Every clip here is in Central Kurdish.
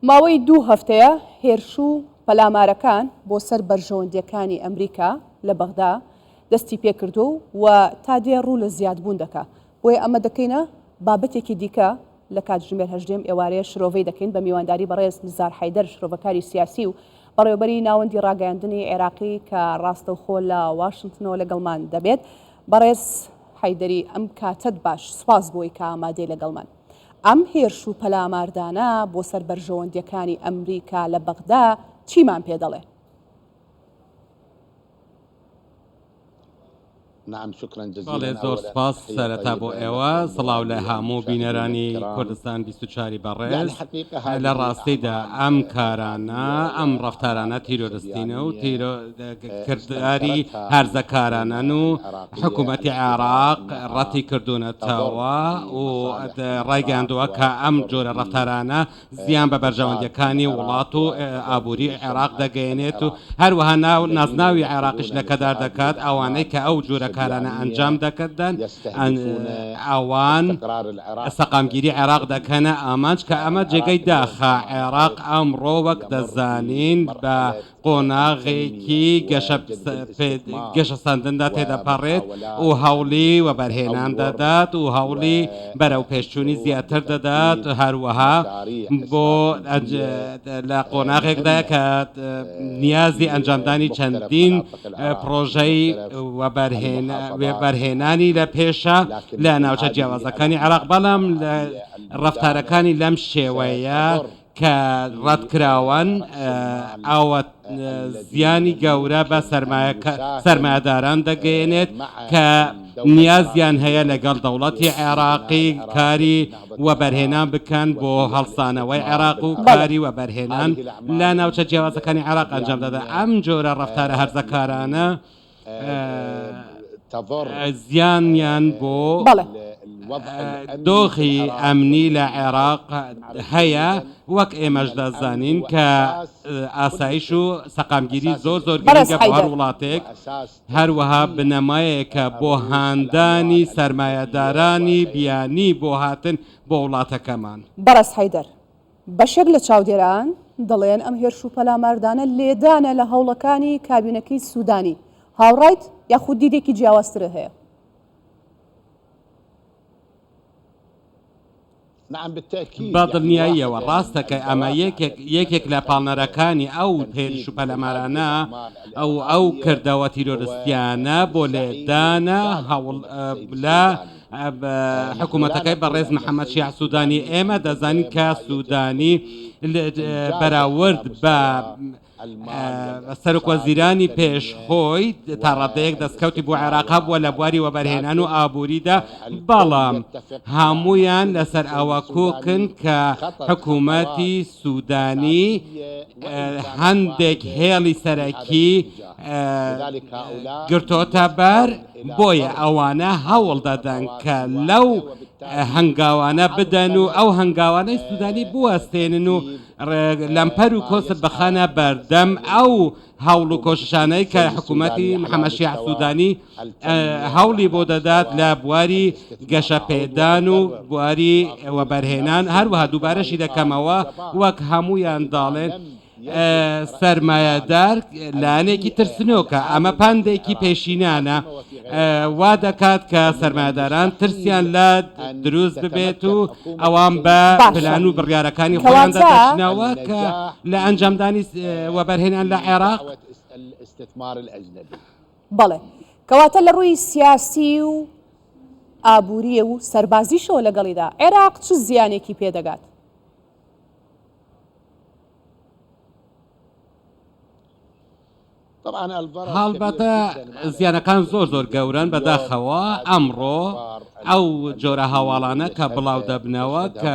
ماوەی دوو هەفتەیە هێرش و پەلامارەکان بۆ سەر بەرژەوەندییەکانی ئەمریکا لە بەغدا دەستی پێکردووە و تا دێ ڕوو لە زیادبوون دەکا. بۆیە ئەمە دەکەینە بابەتێکی دیکە لە کاتژمێر هەژدەیم ئێوارەیە شرۆڤەی دەکەین بە میوانداری بەڕێز نزار حەیدەر شرۆڤەکاری سیاسی و بەڕێوەبەری ناوەندی ڕاگەیاندنی عێراقی کە ڕاستەوخۆ لە واشنتنەوە لەگەڵمان دەبێت. بەڕێز حەیدەری ئەم کاتەت باش، سوپاس بۆی کە ئامادەی لەگەڵمان. ئەم هێرش و پەلاماردانە بۆ سەر بەرژەوەندییەکانی ئەمریکا لە بەغدا چیمان پێ دەڵێ؟ بەڵێ زۆر سوپاس سەرەتا بۆ ئێوە، سڵاو لە هەموو بینەرانی کوردستان 24 ی بەڕێز. لە ڕاستیدا ئەم کارانە، ئەم ڕەفتارانە تیرۆرستینە و کرداری هەرزەکارانەن و حکوومەتی عێراق ڕەتی کردوونەتەوە و ڕایگەیاندووە کە ئەم جۆرە ڕەفتارانە زیان بە بەرژەوەندییەکانی وڵات و ئابووری عێراق دەگەیەنێت و هەروەها نازناوی عێراقیش لەکەدار دەکات، ئەوانەی کە ئەو جۆرە کارانە ئەنجام دەدەن ئەوان سەقامگیری عێراق دەکەنە ئامانج کە ئەمە جێگەی داخە، عێراق ئەمڕۆ وەک دەزانین بە قۆناغێکی گەشەسەندندا تێدەپەڕێت و هەوڵی وەبەرهێنان دەدات و هەوڵی بەرەوپێشچوونی زیاتر دەدات، هەروەها بۆ لە قۆناغێکدایە کە نیازی ئەنجامدانی چەندین پڕۆژەی وەبەرهێنانی لە پێشە لە ناوچە جیاوازەکانی عێراق، بەڵام ڕەفتارەکانی لەم شێوەیە کە ڕەتکراوەن، ئەوە زیانی گەورە بە سەرمایەداران دەگەیەنێت کە نیازیان هەیە لەگەڵ دەوڵەتی عێراقی کاری وەبەرهێنان بکەن بۆ هەڵسانەوەی عێراق و کاری وەبەرهێنان لە ناوچە جیاوازەکانی عێراق ئەنجام دەدەن. ئەم جۆرە ڕەفتارە هەرزەکارانە زیانیان بۆ دۆخی ئەمنی لە عێراق هەیە، وەک ئێمەش دەزانین کە ئاسایش و سەقامگیری زۆر زۆر گرنگە بۆ هەر وڵاتێک، هەروەها بنەمایەکە بۆ هاندانی سەرمایەدارانی بیانی بۆ هاتن بۆ وڵاتەکەمان. بەڕێز حەیدەر، بەشێک لە چاودێران دەڵێن ئەم هێرش و پەلاماردانە لێدانە لە هەوڵەکانی کابینەکەی سودانی، هاوڕایت یاخود دیدێکی جیاوازترت هەیە؟ بە دڵنیاییەوە ڕاست دەکەی، ئەمە یەکێک لە پاڵنەرەکانی ئەو هێرش و پەلامارانە و ئەو کردەوە تیرۆرستیانە بۆ لێدانە هەوڵ لە حکوومەتەکەی بەڕێز محەممەد شیاع سوودانی، ئێمە دەزانین کە سوودانی بەراورد بە سەرۆکوەزیرانی پێش خۆی تا ڕادەیەک دەستکەوتی بۆ عێراق هەبووە لە بواری وەبەرهێنان و ئابووریدا، بەڵام هەموویان لەسەر ئەوە کۆکن کە حکوومەتی سوودانی هەندێک هێڵی سەرەکی گرتۆتە بەر، بۆیە ئەوانە هەوڵ دەدەن کە لەو هەنگاوانە بدەن و ئەو هەنگاوانەی سوودانی بوەستێنن و لەمپەر و کۆسپ بخەنە بەردەم ئەو هەوڵ و کۆششانەی کە حکوومەتی محەممەد شیاع سوودانی هەوڵی بۆ دەدات لە بواری گەشەپێدان و بواری وەبەرهێنان، هەروەها دووبارەشی دەکەمەوە وەک هەموویان دەڵێن سەرمایەدار لایەنێکی ترسنۆکە، ئەمە پەندێکی پێشینانە وا دەکات کە سەرمایەداران ترسیان لە دروست ببێت و ئەوان بە پلان و بڕیارەکانی خۆیان دەچنەوە کە لە ئەنجامدانی وەبەرهێنان لە عێراق. بەڵێ کەواتە لە ڕووی سیاسی و ئابووریە و سەربازیشەوە لەگەڵیدا عێراق چ زیانێکی پێدەگات؟ هەڵبەتە زیانەکان زۆر زۆر گەورەن، بەداخەوە ئەمڕۆ ئەو جۆرە هەواڵانە کە بڵاو دەبنەوە کە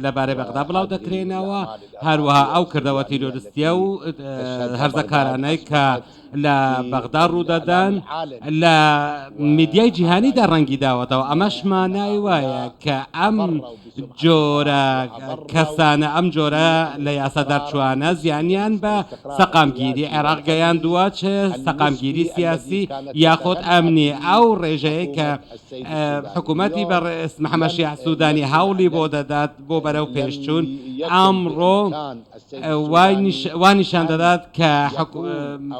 لەبارەی بەغدا بڵاو دەکرێنەوە، هەروەها ئەو کردەوە تیرۆرستیە و هەرزەکارانەی کە لە بەغدا ڕوودەدەن لە میدیای جیهانیدا ڕەنگی داوەتەوە، ئەمەش مانای وایە کە ئەم جۆرە کەسانە، ئەم جۆرە لە یاسا دەرچووانە زیانیان بە سەقامگیری عێراق گەیاندووە، چ سەقامگیری سیاسی یاخود ئەمنی. ئەو ڕێژەیە کە حکوومەتی بەڕێز محەمەد شیاع سوودانی هەوڵی بۆ دەدات بۆ بەرەو پێشچوون. ئەمڕۆ وا نیشان دەدات کە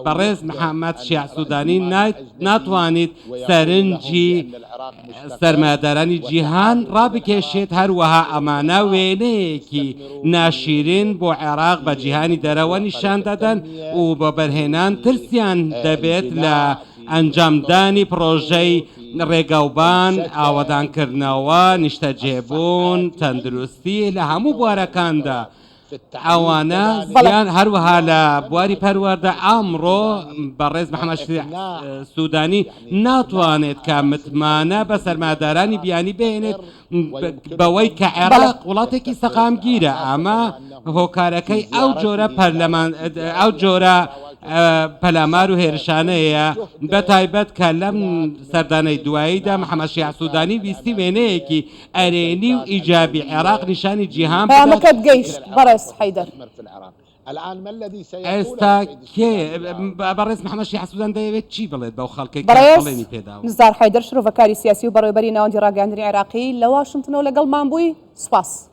بەڕێز محەممەد شیاع سوودانی ناتوانیت سەرنجی سەرمایەدارانی جیهان ڕابکێشێت، هەروەها ئەمانە وێنەیەکی ناشیرین بۆ عێراق بە جیهانی دەرەوە نیشان دەدەن و وەبەرهێنان ترسیان دەبێت لە ئەنجامدانی پڕۆژەی ڕێگاوبان، ئاوەدانکردنەوە، نیشتەجێبوون، تەندروستی لە هەموو بوارەکاندا ئەوانە زیان هەروەها لە بواری پەروەردە ئەمڕۆ بەڕێز محەممەد شیاع سوودانی ناتوانێت کە متمانە بە سەرمایەدارانی بیانی بهێنێت بەوەی کە عێراق وڵاتێکی سەقامگیرە ئەمە هۆکارەکەی ئەو جۆرە پەرلەمان ئەو جۆرە پەلامار و هێرشانەیە بە تایبەت کە لەم سەردانەی دواییدا محەممەد شیاع سوودانی ویستی وێنەیەکی ئەرێنی و ئیجابی عێراق نیشانی جیهان بدات. پەیامەکەت گەیشت بەڕێز حەیدەر. ئێستا کێ بەڕێز محەمەد شیاع سودان دەیەوێت چی بڵێت بەو خەڵکەی کە بەڕێز بەڵێنی پێداون؟ نزار حەیدەر شرۆڤەکاری سیاسی و بەڕێوەبەری ناوەندی ڕاگەیاندنی عێراقی لە واشنتنەوە لەگەڵمان بووی، سوپاس.